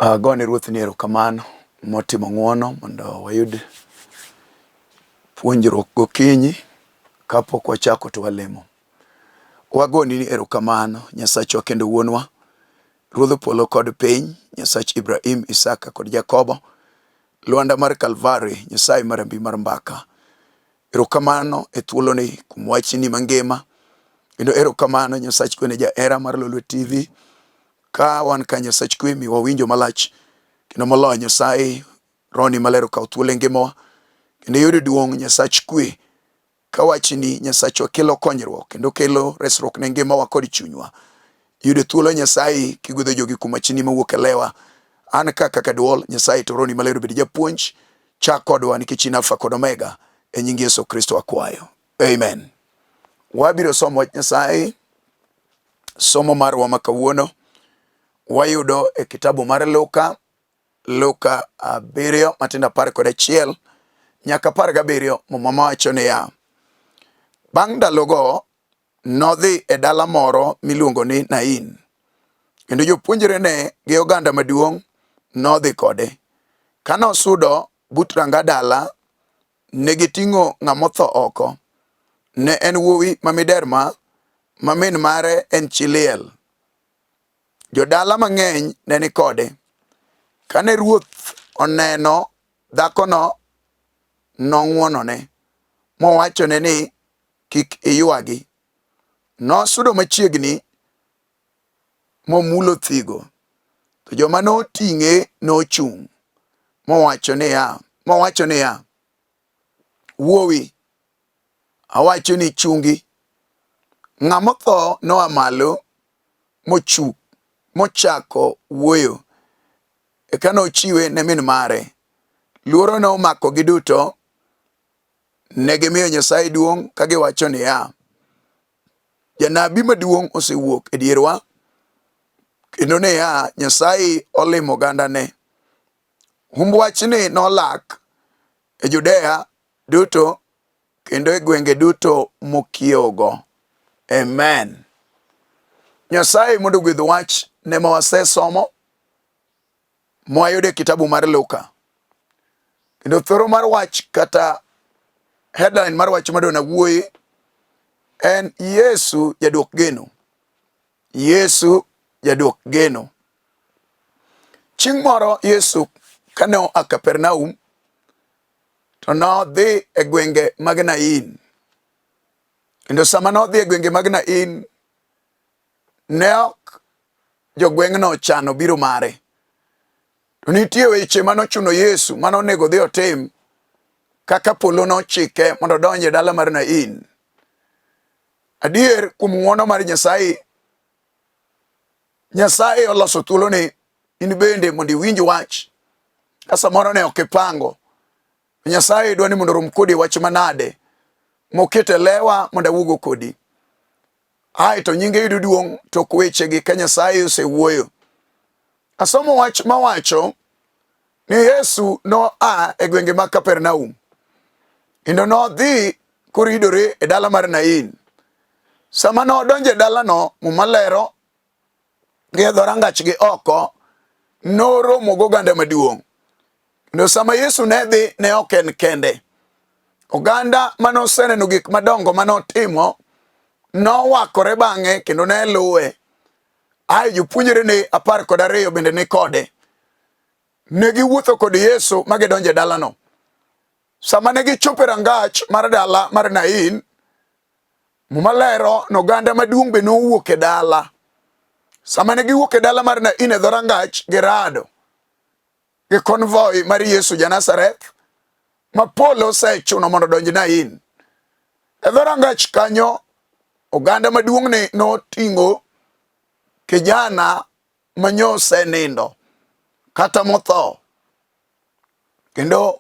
Agone Ruoth ni erokamano motimo ng'wono mondo wayud puonjruok gokinyi kapok wachako to walemo. Wagoni ni erokamano Nyasachwa kendo Wuonwa, Ruodh polo kod piny, Nyasach Ibrahim, Isaka kod Jakobo, Lwanda mar Kalvari, Nyasaye mar ambi mar mbaka. Erokamano e thuoloni kuom wachni mangima, kendo erokamano Nyasach kwene jahera mar Lolwe TV. Ka wan ka Nyasach kwe mi wawinjo malach kendo moloyo Nyasaye Roho maler okaw thuolo e ngimawa kendo iyud duong' Nyasach kwe ka wachni Nyasachwa kelo konyruok kendo kelo resruok ne ngimawa kod chunywa. Yudo thuolo Nyasaye kigwedho jogi kuom wachni mawuok e lewa. An ka kaka duol Nyasaye to Roho maler obed japuonj chak kodwa nikech in Alfa kod Omega e nying Yesu Kristo akwayo. Amen. Wabiro somo wach Nyasaye. Somo marwa ma kawuono wayudo e kitabu mar Luka, Luka 7 matindo 11 nyaka 17. Muma mawacho niya, bang' ndalogo nodhi e dala moro miluongo ni Nain, kendo jopuonjrene gi oganda maduong' nodhi kode. Ka nosudo but ranga dala, ne giting'o ng'ama otho oko. Ne en wuowi ma miderma ma min mare en chi liel. Jodala mang'eny ne ni kode. Kane ruoth oneno dhakono, nong'wonone, mowachone ni, Kik iywagi. Nosudo machiegni momulo thigo, to joma noting'e nochung' mowacho niya, Wuowi, awacho ni chungi. Ng'ama otho noa malo mochung' mochako wuoyo. Eka nochiwe ne min mare. Luoro nomakogi duto, ne gimiyo Nyasaye duong' ka giwacho niya, Janabi maduong' osewuok e dierwa, kendo niya, Nyasaye olimo ogandane. Humb wachni nolak e Judea duto kendo e gwenge duto mokiewogo. Amen. Nyasaye mondo ogwedh wach ne ma wasesomo mwayudo e kitabu mar Luka. Kendo thoro mar wach kata headline mar wach madona wuoye en Yesu jaduok geno. Yesu jaduok geno. Chieng' moro Yesu kane oa Kapernaum to nodhi e gwenge mag Nain. Kendo sama nodhi e gwenge mag Nain, ne ok jogweng'no ochano biro mare. To nitie weche mane ochuno Yesu mane onego odhi otim kaka polo nochike mondo odonj e dala mar Nain. Adier kuom ng'wono mar Nyasaye, Nyasaye oloso thuoloni in bende mondo iwinj wach. Ka samoro ne ok ipango, Nyasaye dwa ni mondo orom kodi wach manade moketo e lewa mondo awuogo kodi. Ae to nyinge yudo duong' tok wechegi ka Nyasaye osewuoyo. Asomo wach mawacho ni Yesu noa e gwenge mag Kapernaum kendo nodhi koridore e dala mar Nain. Sama nodonjo e dalano, Muma lero gi e dhorangach gi oko, noromo goganda maduong'. Kendo sama Yesu ne dhi, ne ok en kende. Oganda mane oseneno gik madongo mane otimo nowakore bang'e kendo ne luwe. Ae jopuonjrene 12 bende ni kode. Ne giwuotho kod Yesu ma gidonjo e dalano. Sama ne gichopo e rangach mar dala mar Nain, Muma lero ni oganda maduong' be nowuok e dala. Sama ne giwuok e dala mar Nain e dhorangach, girado gi konvoi mar Yesu ja Nazareth ma polo osechuno mondo odonj Nain. E dhorangach kanyo, oganda maduong'ni noting'o kijana ma nyosenindo kata motho. Kendo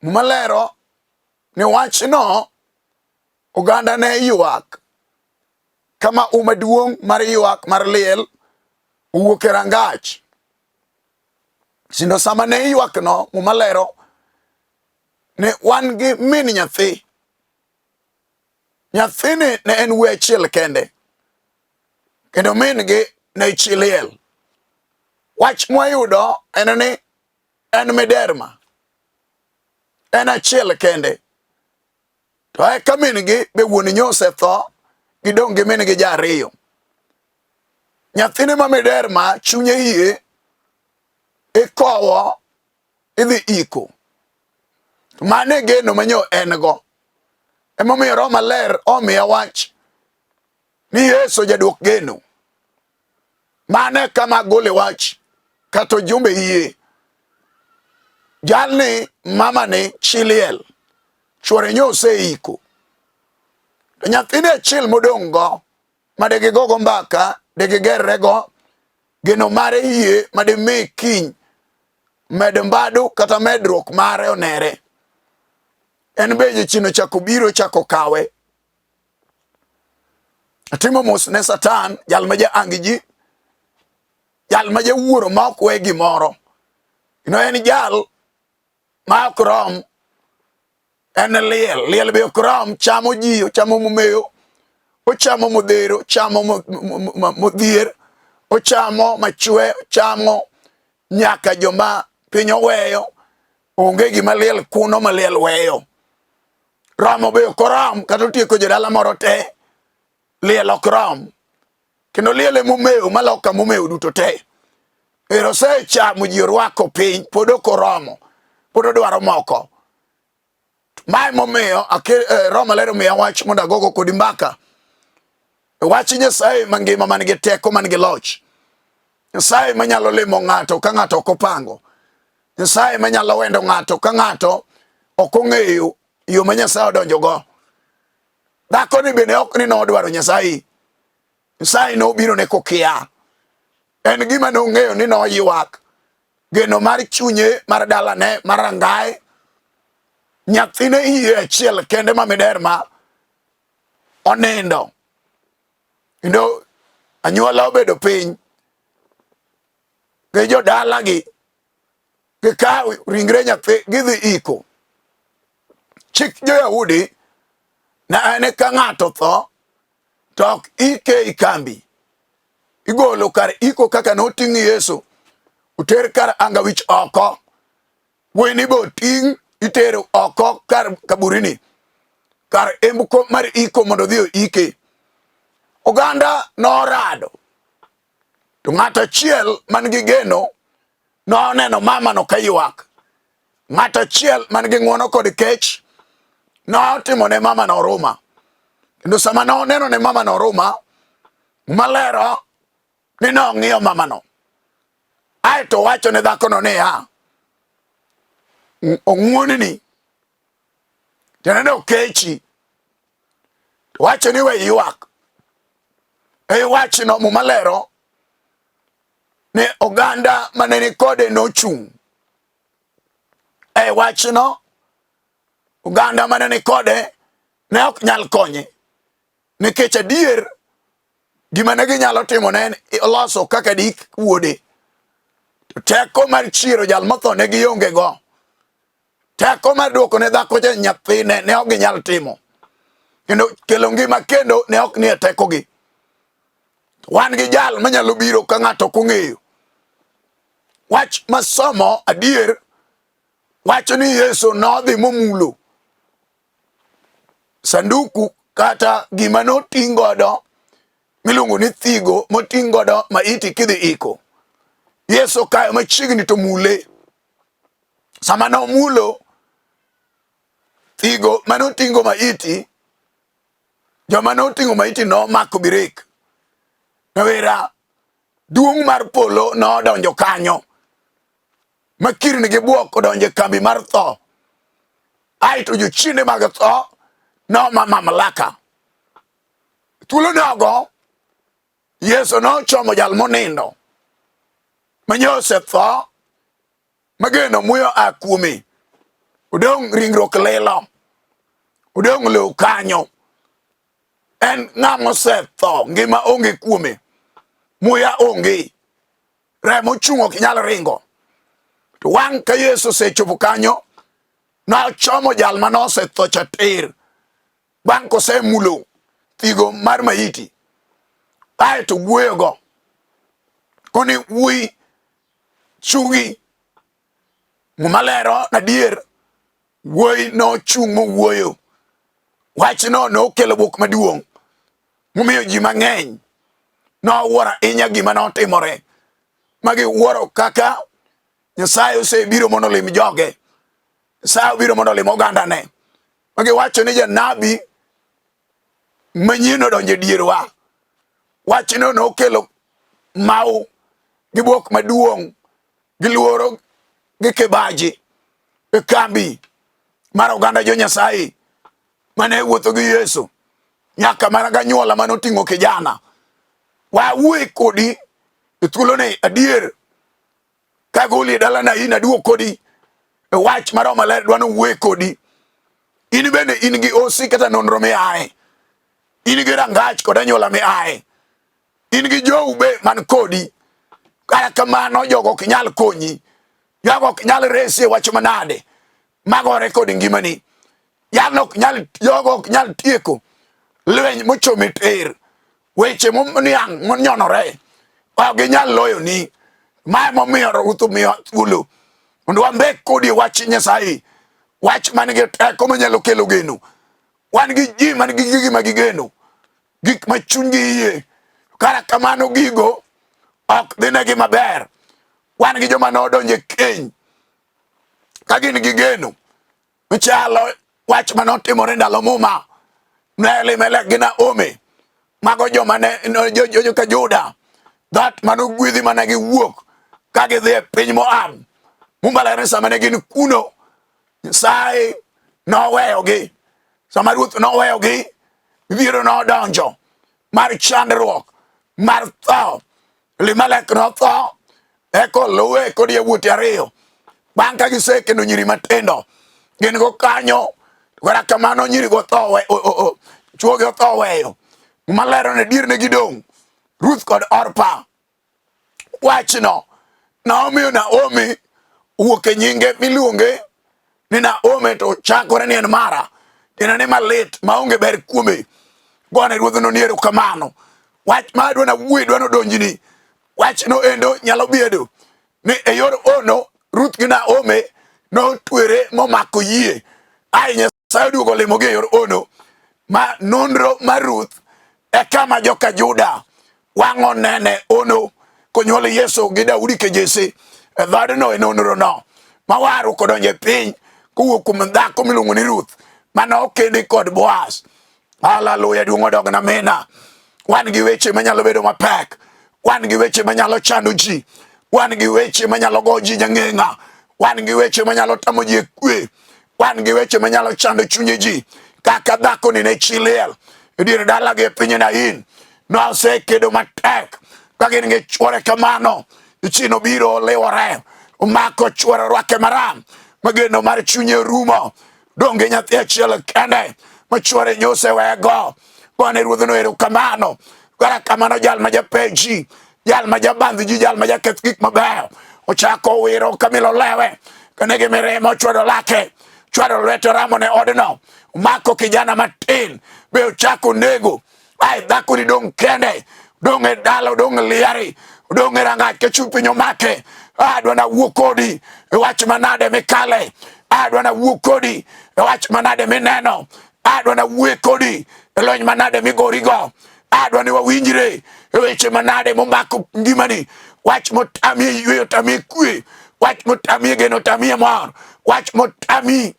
Muma lero ni wachno oganda ne ywak kama uma duong' mar ywak mar liel owuok e rangach. Sindo sama ne ywak no, Muma lero ni wan gi min nyathi. Nyathini ne en wuoyi achiel kende, kendo min gi ne chi liel. Wach mwayudo en ni en miderma, en achiel kende. To eka min-gi be wuon nyo osetho, gidong' gi min-gi ja ariyo. Nyathine ma miderma chunye yie ikowo idhi iko. Mano e geno ma nyo en go. Emomiyo Roho Maler omiya wach ni Yesu jaduok geno. Mano e kama agole wach kata ojumbe yie. Jalni mamani chi liel, chwore nyo oseiko. To nyathine achiel modong' go ma de gigogo mbaka, de gigerrego, geno mare yie ma de mi kiny med mbadu kata medruok mare onere. En be jachien ochako biro ochako kawe. Atimo mos ne Satan, jal ma jaang ji, jal ma jawuoro ma ok we gimoro. No en jal ma ok rom, en liel, liel be ok rom, chamo ji, ochamo momewo, ochamo modhero, ochamo modhier, ochamo machwe, ochamo nyaka joma piny oweyo, onge gima liel kuno ma liel weyo. Romo be ok orom kata otieko jodala moro te, liel ok rom. Kendo liel emomewo maloka momewo duto te. Ero osechamo ji orwako piny, pod ok oromo, pod odwaro moko. Ma emomiyo Roho Maler omiya wach mondo agogo kodi mbaka. Wach Nyasaye mangima man gi teko man gi loch. Nyasaye manyalo limo ng'ato ka ng'ato ok opango. Nyasaye manyalo wendo ng'ato ka ng'ato ok ong'eyo yo ma Nyasaye odonjogo. Dhakoni bende ok ni nodwaro Nyasaye. Nyasaye nobiro ne kokia. En gima nong'eyo ni noywak. Geno mar chunye mar dalane mar rangae. Nyathine iye achiel kende ma miderma onindo. Kendo anyuola obedo piny gi jodalagi gikawo ringre nyathi gidhi iko. Chik jo-Yahudi ne en ka ng'ato tho to ok ike i kambi. Igolo kar iko kaka noting' Yesu oter kar anga wich oko. Wuoyini be oting' itero oko kar kaburini, kar embuko mar iko mondo odhi oike. Oganda norado, to ng'ato achiel man gi geno noneno mamano ka ywak. Ng'ato achiel man gi ng'wono kod kech notimo ne mamano oruma. Kendo sama noneno ne mamano oruma, malero ni nong'iyo mamano aeto owacho ne dhakono niya, ong'wonini tiende ni okechi. To wacho ni we ywak. E wachno Muma lero ni oganda mane ni kode nochung'. E wachno oganda mane ni kode ne ok nyal konye nikech adier gima ne ginyalo timo ne en loso kaka dik wuode. To teko mar chiero jal motho ne gionge go. Teko mar duoko ne dhako cha nyathine ne ok ginyal timo. Kendo kelo ngima kendo ne ok nie tekogi. Wan gi jal manyalo biro ka ng'ato ok ong'eyo. Wach masomo adier wacho ni Yesu nodhi momulo sanduku kata gima noting' godo miluongo ni thigo moting' godo maiti kidhi iko. Yesu okayo machiegni to mule. Sama nomulo thigo mane oting'o maiti, joma noting'o maiti nomako birek. Rawera, duong' mar polo nodonjo kanyo. Ma kirni gi bwok odonjo e kambi mar tho. Aeto jochiende mag tho noma mamlaka. Thuolo nogo Yesu nochomo jal monindo ma nyo osetho ma geno muyo a kuome. Odong' ringruok lilo, odong' lowo kanyo. En ng'ama osetho, ngima onge kuome, muya onge. Remo ochung' ok nyal ringo. To wang' ka Yesu osechopo kanyo, nochomo jal ma nosetho cha tir bang' kosemulo thigo mar maiti, aeto wuoyogo koni wuoyi Chungi. Muma lero adier wuoyi nochung' mowuoyo. Wachno nokelo bwok maduong' momiyo ji mang'eny nowuoro ahinya gima notimore ma giwuoro kaka Nyasaye osebiro mondo olim joge. Nyasaye obiro mondo olim ogandane. Ma giwacho ni janabi manyien odonjo e dierwa. Wachno nokelo mawu gi bwok maduong' gi luoro gi kibaji e kambi mar oganda jo Nyasaye mane wuotho gi Yesu nyaka mana ganyuola mane oting'o kijana. Wawuoye kodi e thuoloni adier kagoli e dala in aduog kodi e wach mar Roho Maler dwa nowuoye kodi. In bende in gi osi kata nonro miaye, in gi rangach kod anyuola miaye, in gi jou be man kodi. Kata kamano jogo ok nyal konyi, jogo ok nyal resi e wach manade magore kod ngimani. Yano ok nyal, jogo ok nyal tieko lweny mochomi tir, weche moniang' monyonore ok ginyal loyoni. Ma emomiyo Ruoth omiyo thuolo mondo wambek kodi e wach Nyasaye, wach man gi teko manyalo kelo geno. Wan gi ji man gi gigi ma gigeno, gik ma chunygi yie. Kata kamano gigo ok dhinegi maber. Wan gi joma nodonjo e keny ka gin gi geno Chalo wach mane otimore ndalo Muma ne Elimelek gi Naomi, mago joma ne joka Juda, dhoot mane ogwedhi mane giwuok ka gidhi e piny Moab. Muma lero ni sama ne gin kuno, Nyasaye noweyogi. Sama Ruoth noweyogi, midhiero nodonjo mar chandruok, mar tho. Elimelek notho, eka oluwe kod yawuote ariyo. Bang' ka gisekendo nyiri matindo, gin go kanyo, kata kamano nyirigo otho, chwogi otho weyo. Muma lero ni dier ne gidong', Ruth kod Orpa. Wachno nomiyo Naomi owuok e nyinge miluonge ni Naomi to chakore ni en Mara, tiende ni malit maonge ber kuome. Gone ruodhno ni erokamano. Wach ma adwa nawuoye dwa nodonjni. Wachno endo nyalo bedo ni e yor ono Ruth gi Naomi notwere momako yie. Ai Nyasaye oduogo limogi e yor ono. Ma nonro mar Ruth e kama joka Juda wang' onene ono konyuol Yesu gi Daudi ke Jesse e dhoodno e nonrono ma warruok odonjo e piny kowuok kuom dhako miluongo ni Ruth mane okendi kod Boaz. Haleluya, duong' odog na mina. Wan gi weche manyalo bedo mapek, wan gi weche manyalo chando ji, wan gi weche manyalo go ji nyang'eng'a, wan gi weche manyalo tamo ji e kwe, wan gi weche manyalo chando chunye ji kaka dhakoni ne chi liel e dier dalagi e piny Nain nosekedo matek ka gin gi chwore kamano chino biro liwore omako chwore orwake maram mageno mar chunye orumo donge nyathi achiel kende ma chwore nyosewego gone ruodhno erokamano kata kamano jal ma japeji jal ma jabandh ji jal ma jaketh gik mabeyo ochako wiro kamilo lewe kane gi mirima ochwado lake chwado lwete oramo ne odno omako kijana matin be ochako nego ai dhakoni dong' kende dong' e dala odong' liari odong' e rangach ka chuny piny omake adwa nawuo kodi e wach manade mikale adwa nawuo kodi e wach manade mineno adwa nawuo kodi e lony manade migorigo adwa ni wawinjre e weche manade momako ngimani wach motamie yweyo tamie kwe wach motamie geno tamie mor wach motami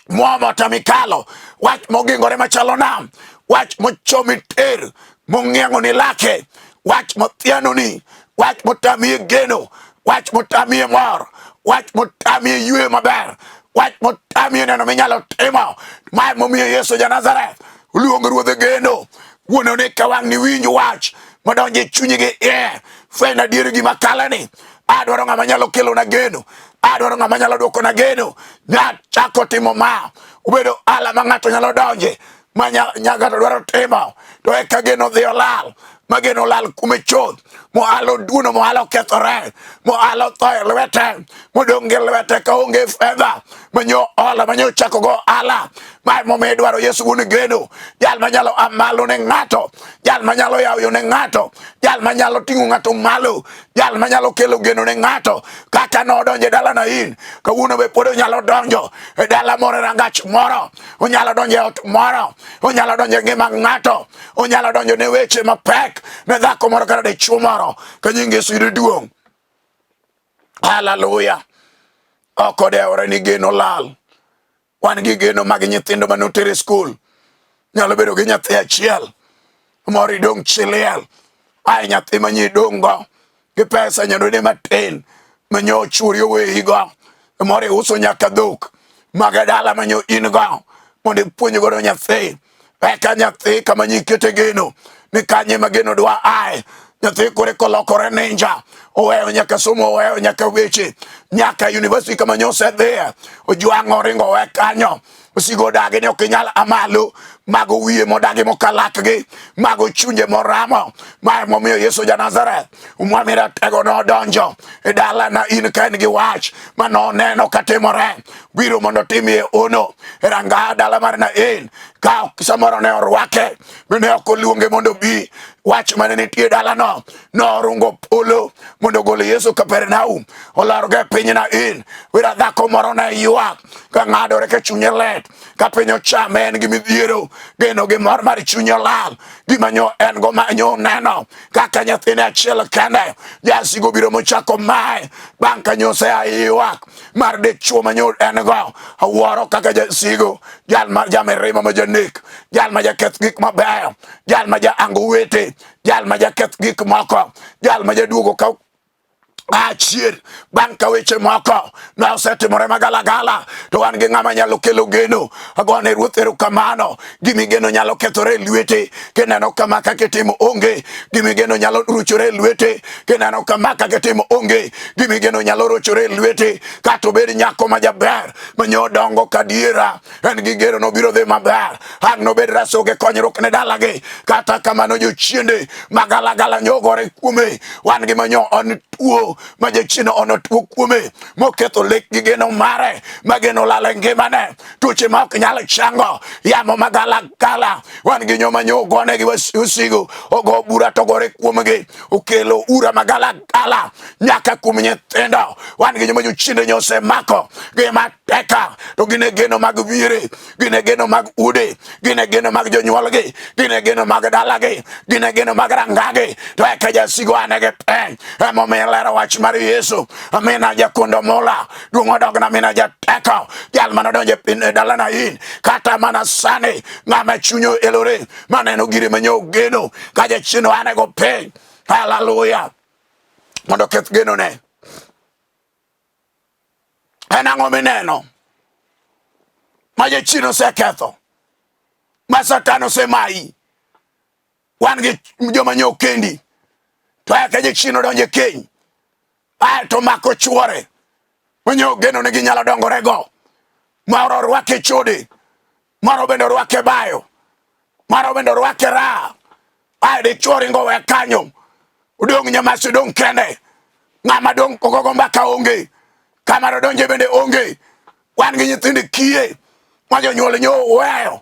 mwomo tami kalo wach mogingore machalo nam wach mochomi ter mong'iang'o ni lake wach mothianoni wach motamie geno wach motamie mor wach motamie yweyo maber wach motamie neno minyalo timo mae momiyo Yesu ja Nazareth oluongo ruodhe geno wuono ni ka wang' ni winj wach madonjo e chunyi gi iye fweny adier gima kaleni adwaro ng'ama nyalo kelona geno adwaro ng'ama nyalo dwokona geno ng'at chako timo ma obedo ala ma ng'ato nyalo donje ma ng'ato dwaro timo to eka geno dhi olal ma geno olal kume chuth. Moalo duono, moalo kethore, moalo tho e lwete, modong' gi lwete ka onge fedha manyo ola manyo chako go ala. Mae momiyo idwaro Yesu wuon geno, jal manyalo a malo ne ng'ato, jal manyalo yawo yo ne ng'ato, jal manyalo ting'o ng'ato malo, jal manyalo kelo geno ne ng'ato. Kaka nodonjo e dala Nain, kawuono be pod onyalo donjo e dala moro, e rangach moro, onyalo donjo e ot moro, onyalo donjo e ngima ng'ato, onyalo donjo ne weche mapek ne dhako moro kata dichwo moro, ka nying Yesu yudo duong'. Haleluya! Ok odewore ni geno lal. Wan gi geno mag nyithindo mane oter e skul. Nyalo bedo gi nyathi achiel, moro idong' chi liel, ae nyathi ma nyi idong' go gi pesa nyadone matin manyo ochuri oweyigo, moro iuso nyaka dhok mag dala manyo in go mondo ipuonj godo nyathi. Eka nyathi kama nyi kete geno ni kanye ma geno dwa ae. Nyathi kore kolokore ninja, oweyo nyaka somo, oweyo nyaka weche, nyaka university kama nyo osedhiye, ojwang'o oringo owe kanyo. Osigo odagi ni ok inyal amalo, mago wiye modagi mokalakgi, mago chunje moramo. Ma emomiyo Yesu ja Nazareth mwami ratego nodonjo e dala na in ka en gi wach ma noneno katimore, biro mondo otimie ono e ranga dala mar Nain. Ka samoro ne orwake, ne ok oluonge mondo obi. Wach mane nitie dalano norungo polo mondo ogol Yesu Kapernaum, olorgo e piny Nain. Wira dhako moro ne ywak ka ng'adore ka chunye let, ka piny ochame, en gi midhiero, geno gi mor mar chunye olal. Gima nyo en go ma nyo neno kaka nyathine achiel kende, jasigo biro mochako mae bang' ka nyo osea ywak mar dichwo ma nyo en go. Awuoro kaka jasigo, jal ma jamirima ma janek, jal ma jaketh gik mabeyo, jal ma jaango wete, jal ma jaketh gik moko, jal ma jaduogo ka achiel bang' ka weche moko ne osetimore magalagala, to wan gi ng'ama nyalo kelo geno. Agone Ruoth erokamano. Gimigeno nyalo kethore e lwete kineno kama kaka itimo onge. Gimigeno nyalo ruchore e lwete kineno kama kaka itimo onge. Gimigeno nyalo rochore e lwete, kata obed nyako ma jaber manyo dongo kadiera, en gi geno nobiro dhi maber, ang' nobed rasoge konyruok ne dalagi. Kata kamano jochiende magalagala nyogore kuome. Wan gi manyo on tuo ma jachien ono tuo kuome moketho lek gi geno mare, ma geno lal e ngimane, tuoche ma ok nyal chango, yamo magalagala. Wan gi nyo manyo ogone gi wasigu, ogo bura to gore kuomgi, okelo ura magalagala nyaka kuom nyithindo. Wan gi nyo ma jochiende nyo osemako gi mateka, to gin e geno mag wiere, gin e geno mag ude, gin e geno mag jonyuolgi, gin e geno mag dalagi, gin e geno mag rangagi, to eka jasigo anege piny. Emomiyo lero wach mar Yesu, amina jakundo mula, duong' odogna mina jateko, jal manodonjo e piny e dala Nain, kata mana sani ng'ama chunye oelore maneno gire manyo ogeno ka jachien oanego piny. Haleluya! Mondo oketh genone. En ang'o mineno ma jachien oseketho, ma Satan osemayi? Wan gi joma nyo kendi, to eka jachien odonjo e keny, ae to mako chuore manyo geno ni ginyalo dongorego. Moro orwake chode, moro bende orwake bayo, moro bende orwake raha. Ae dichuo ringo we kanyo, odong' nyamasi, odong' kende, ng'ama dong' ogogo mbaka onge, kama dodonje bende onge. Wan gi nyithind kiye ma jonyuol nyo weyo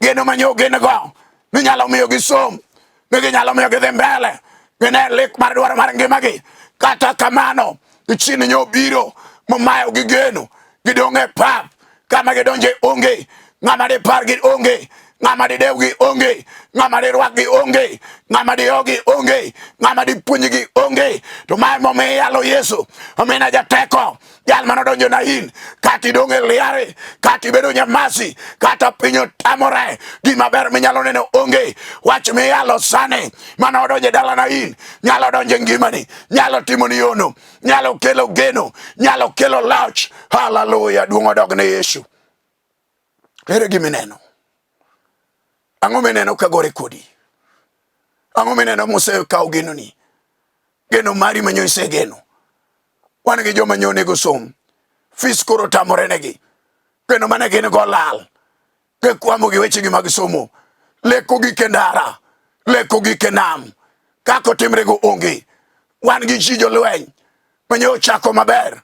geno ma nyo gin go ni nyalo miyo gisom, ni ginyalo miyo gidhi mbele, gine lik mar dwaro mar ngimagi. Kata kamano, chien nyo biro momayo gi geno, gidong' e pap kama gidonje onge, ng'ama dipargi onge, ng'ama didewgi onge, ng'ama dirwakgi onge, ng'ama dihogi onge, ng'ama dipuonjgi onge. To mae momiyo iyalo Yesu, omina jateko, jal mane odonjo Nain, kata idong' e liare, kata ibedo nyamasi, kata piny otamore, gima ber minyalo neno onge. Wach miyalo sani mane odonjo e dala Nain nyalo donjo e ngimani, nyalo timoni hono, nyalo kelo geno, nyalo kelo loch. Haleluya, duong' odog ne Yesu. Ere gima ineno? Ang'o mineno ka gore kodi? Ang'o mineno mosekawo genoni? Geno mari manyo isegeno. Wan gi joma nyo onego som. Fis koro otamore negi. Geno mane gin go lal. Gikwamo gi wechegi mag somo. Leko gik e ndara. Leko gik e nam. Kaka otimrego onge. Wan gi ji jolweny manye ochako maber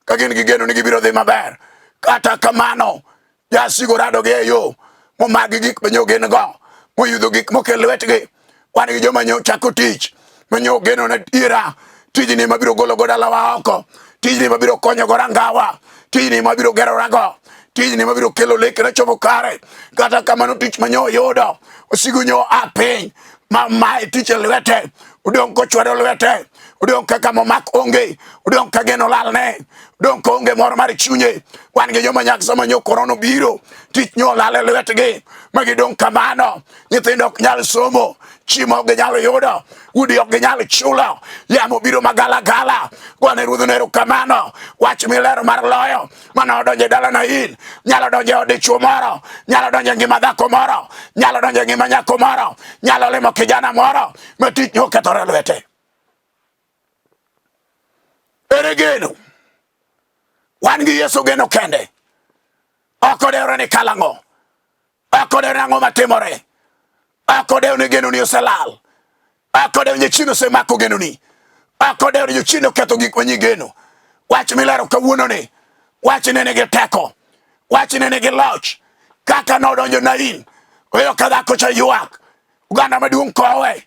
ka gin gi geno ni gibiro dhi maber. Kata kamano, jasigu radogi e yo momagi gik manyo gin go, moyudho gik mokel lwetgi. Wan gi joma nyo chako tich manyo geno na adiera, tijni mabiro golo go dalawa oko, tijni mabiro konyo go rangawa, tijni mabiro gerorago, tijni mabiro kelo lek na chopo kare. Kata kamano tich manyo yudo, osigu nyo a piny ma mae tich e lwete, odong' kochwado lwete, odong' kaka momak onge, odong' ka geno lalne, odong' ka onge mor mar chunye. Wan gi joma nyak sama nyo korona obiro, tich nyo olal e lwetgi ma gidong' kamano. Nyithindo ok nyal somo, chiemo ok ginyal yudo, udi ok ginyal chulo, yamo biro magalagala. Gone Ruodhno erokamano, wach milero mar loyo mane odonjo e dala Nain nyalo donjo e od dichwo moro, nyalo donjo e ngima dhako moro, nyalo donjo e ngima nyako moro, nyalo limo kijana moro ma tich nokethore lwete. Ere geno? Wan gi Yesu geno kende. Ok odewore ni kalang'o, ok odew ni ang'o matimore, ok odew ni genoni oselal, ok odew ni jachien osemako genoni, ok odew ni jachien oketho gik ma nyigeno. Wach milero kawuononi, wachni nigi teko, wachni nigi loch. Kaka nodonjo Nain, oyo ka dhako cha ywak, oganda maduong' kowe,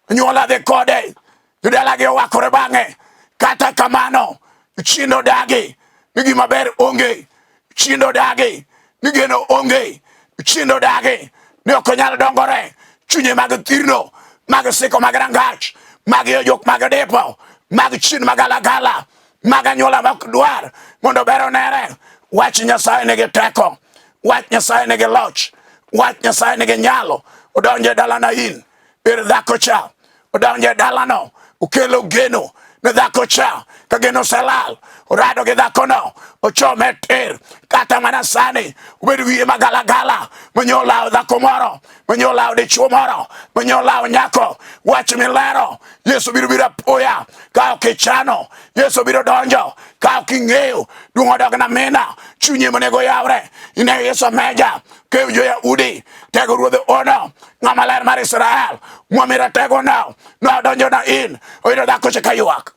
Anyuola dhi kode, jodalagi owakore bang'e. Kata kamano, chien odagi ni gima ber onge, chien odagi ni geno onge, chien odagi ni ok onyal dongore. Chunye mag thirno, mag siko mag rangach, mag yojok mag depo, mag chien magalagala, mag anyuola ma ok dwar mondo ber onere. Wach Nyasaye nigi teko, wach Nyasaye nigi loch, wach Nyasaye nigi nyalo. Odonjo e dala Nain ir dhako cha odonjo e dalano okelo geno ne dhako cha ka geno oselal orado gi dhakono ochome tir kata mana sani obed wiye magalagala manyo olawo dhako moro manyo olawo dichuo moro manyo olawo nyako wach milero Yesu biro biro apoya ka ok ichano Yesu biro donjo ka ok ing'eyo duong' odog na mina chunye monego yawre ine Yesu ameja kew jo-Yahudi tego ruodhe ono ng'ama ler mar Israel mwamira tego no nodonjo na in oyudo dhako cha ka ywak.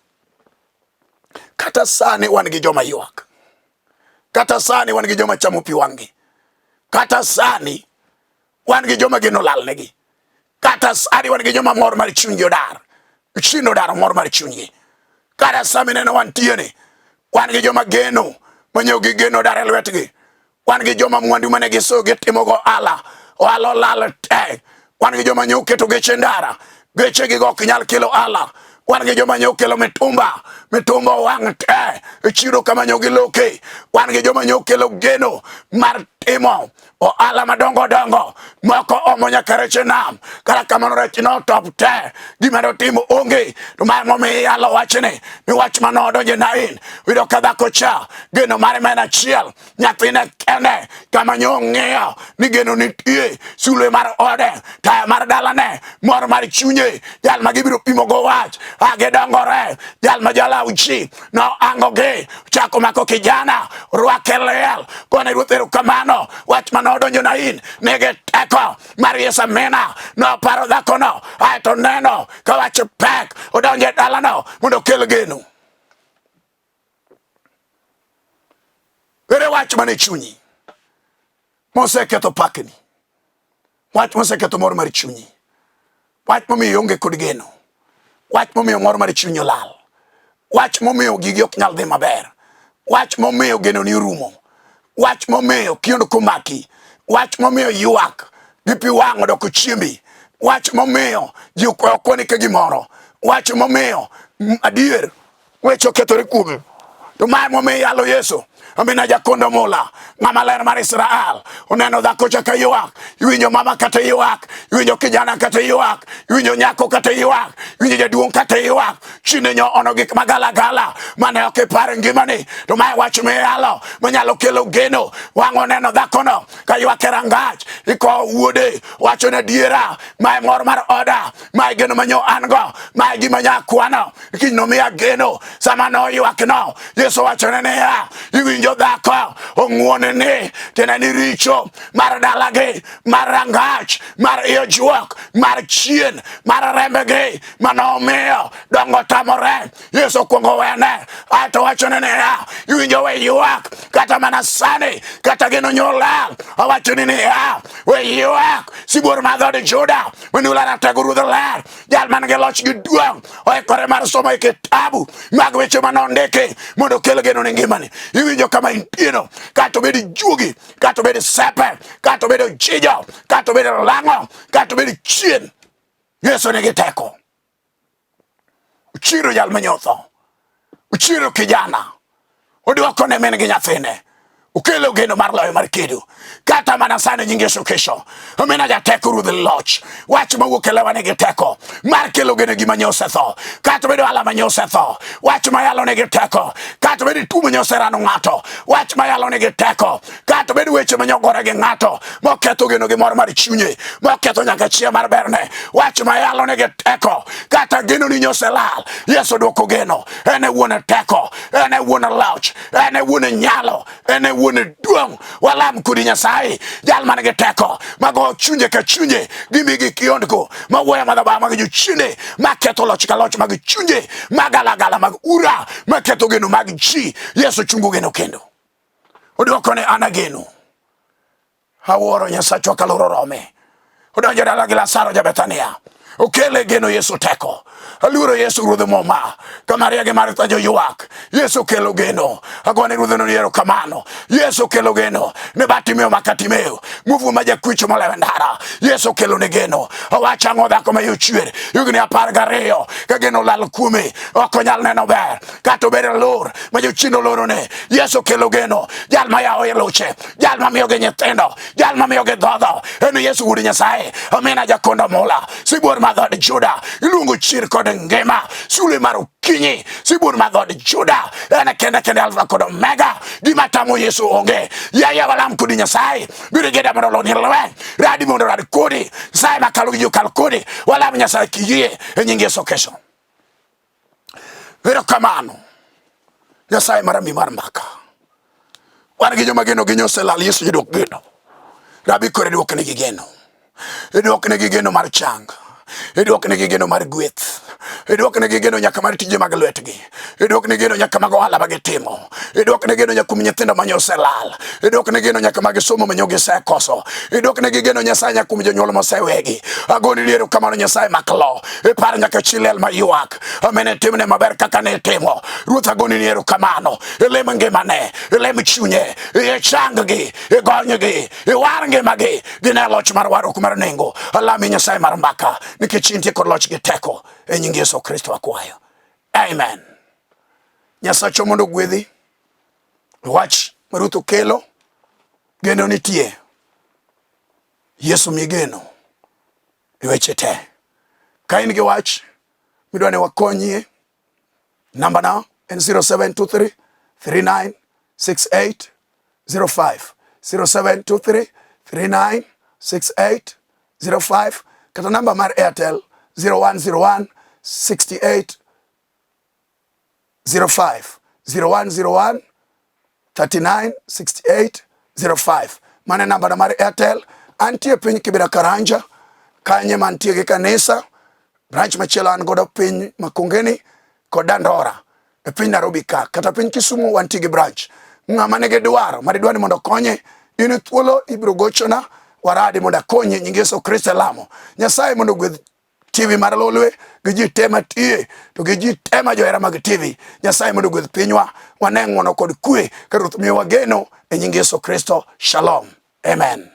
Kata sani wan gi joma ywak, kata sani wan gi joma chamo pi wang'gi, kata sani wan gi joma geno lalnegi, kata sani wan gi joma mor mar chunygi odar, chien odar mor mar chunygi. Kata sama ineno wantie ni wan gi joma geno manyo gi geno odar e lwetgi, wan gi joma mwandu mane gisoyo gitimogo ohala, ohala olal te. Wan gi joma nyo keto geche ndara, geche gigo ok nyal kelo ohala. Wan gi joma nyo kelo mitumba, mitumba owang' te e chiro kama nyo giloke. Wan gi joma nyo kelo geno mar timo ohala madongo dongo, moko omo nyaka rech e nam, kata kamano rech notop te, gima dotimo onge. To ma emomiyo iyalo wachni, ni wach mane odonjo e Nain, oyudo ka dhako cha geno mare ma en achiel, nyathine kende, kama nyo ng'iyo ni geno nitie, sulwe mar ode, taya mar dalane, mor mar chunye, jal ma gibiro pimogo wach, a gidongore, jal ma jalaw ji noangogi, chako mako kijana, rwake liel, gone Ruoth erokamano, wach mane odonjo Nain nigi teko mar Yesu amina, noparo dhakono, aeto neno ka wach pek, odonjo e dalano mondo okel geno. Ere wach mane chunyi moseketho pakni, wach moseketho mor mar chunyi, wach momiyo ionge kod geno, wach momiyo mor mar chunyi olal, wach momiyo gigi ok nyal dhi maber, wach momiyo genoni orumo, wach momiyo kiondko maki, wach momiyo ywak gi pi wang' odoko chiembi, wach momiyo ji okwayo koni ka gimoro, wach momiyo adier weche okethore kuome. To ma emomiyo iyalo Yesu amina jakondo mula ng'ama ler mar Israel oneno dhako cha ka ywak, iwinjo mama kata ywak, iwinjo kijana kata ywak, iwinjo nyako kata ywak, iwinjo jaduong' kata ywak, chine nyo ono gik magalagala mane ok ipar e ngimani. To mae wach miyalo manyalo kelo geno. Wang' oneno dhakono ka ywak e rangach, ikowo wuode, wacho ne adiera, mae mor mar oda, mae geno manyo an go, mae gima nya kwano, kiny nomiya geno. Sama noywak no, Yesu wachone niya, iwinjo Iwinjo dhako ong'uone ni tiende ni richo mar dalagi, mar rangach, mar iyo juok, mar chien, mar rembegi manomiyo dongo tamore. Yesu okwongo wene aeto wachone niya, iwinjo we ywak kata mana sani kata geno nyolal. Awachoni niya, we ywak sibuor mar dhood Juda manula ratego ruodh ler jal man gi loch gi duong' oikore mar somo e kitabu mag weche mane ondiki mondo okel geno ne ngimani. Iwinjo kama intieno, kata obed juogi, kata obed sepe, kata obed ojijo, kata obed lang'o, kata obed chien, Yesu nigi teko. Ochiero jal manyotho, ochiero kijana, odwoko ne min gi nyathine, okelo geno mar loyo mar kedo. Kata mana sani nying Yesu Kristo, omina jateko ruodh loch, wach mawuok e lewa nigi teko mar kelo geno gima nyo osetho, kata obedo ala ma nyo osetho, wach mayalo nigi teko, kata obedo tuo ma nyo oserano ng'ato, wach mayalo nigi teko, kata obedo weche ma nyogore gi ng'ato moketho geno gi mor mar chunye, moketho nyaka chier mar berne, wach mayalo nigi teko, kata geno ni nyoselal, Yesu dwoko geno. En e wuon teko, en e wuon loch, en e wuon nyalo, en e wuon duong'. Walam kodi Nyasaye, jal man gi teko mago chunje ka chunje gimigi kiondko mawuoyo madhaba mag jochiende maketho loch ka loch mag chunje magalagala mag ura maketho geno mag ji. Yesu chungo geno kendo odwoko ne an ageno. Awuoro Nyasachwa kaloro rome. Odonjo dala gi Lazaro ja Bethania. Okele geno Yesu teko. Aluoro Yesu ruodh muma. Ka Maria gi Martha joywak. Yesu kelo geno. Agone ruodhno ni erokamano. Yesu kelo geno ne Bartimeo ma Katimeo. Muofu ma jakwicho molewo e ndara. Yesu kelo ne geno. Owacho ang'o dhako ma yochwer higni 12 ka geno olal kuome ok onyal neno ber kata obedo lor ma jochien olorone. Yesu kelo geno. Jal ma yawo i luche, jal ma miyogi nyithindo, jal ma miyogi dhodho, en Yesu wuod Nyasaye. Amina jakondo mula, sibuor ma dhood Juda, iluongo chir kod ngima, sulwe mar okinyi, sibuor ma dhood Juda, en kende kende Alfa kod Omega. Gima tamo Yesu onge. Yaya walam kodi Nyasaye, biro geda mondo oloni lweny, radi mondo rad kodi, Nyasaye makalo gi jokal kodi, walam Nyasaye kiyie e nying Yesu Kristo. Erokamano Nyasaye mar ami mar mbaka. Wan gi joma geno gi nyoselal, Yesu jodwok geno. Rabi koro idwoknegi geno. Idwoknegi geno mar chang. Idwoknegi geno mar gweth. Idwoknegi geno nyaka mar tije mag lwetgi. Idwoknegi geno nyaka mag ohala ma gitimo. Idwoknegi geno nyaka kuom nyithindo ma nyoselal. Idwoknegi geno nyaka mag somo ma nyogisekoso. Idwoknegi geno Nyasaye nyaka kuom jonyuol mosewegi. Agoni ni erokamano Nyasaye mak lo. Ipar nyaka chi liel ma ywak. Amen, timne maber kaka ne itimo. Ruoth agoni ni erokamano. Ilem ngimane, ilem chunye, ichanggi, igonygi, iwar ngimagi. Gine loch mar warruok mar nengo. Alami Nyasaye mar mbaka nikech intie kod loch gi teko. E nying Yesu Kristo akwayo. Amen. Nyasachwa mondo ogwedhi. Wach ma Ruoth okelo, geno nitie. Yesu mi geno e weche te. Ka in gi wach midwa ni wakonyie, namba na en 0723 39 68 05 0723 39 68 05 kata namba mar Airtel 0101 68 05 0101 39 68 05. Mano e nambana mar Airtel. Antie piny Kibera Karanja, kanye mantie gi kanisa. Branch machielo an godo piny Makongeni kod Dandora e piny Nairobi ka, kata piny Kisumu wantie gi branch. Ng'ama nigi dwaro ma didwa ni mondo okonye, in thuolo ibiro gochona waradi mondo akonye nying Yesu Kristo e lamo. Nyasaye mondo ogwedh TV mar Lolwe gi ji te matiye to gi ji te ma johera mag TV. Nyasaye mondo ogwedh pinywa, wane ng'wono kod kwe ka Ruoth miyowa geno e nying Yesu Kristo. Shalom. Amen.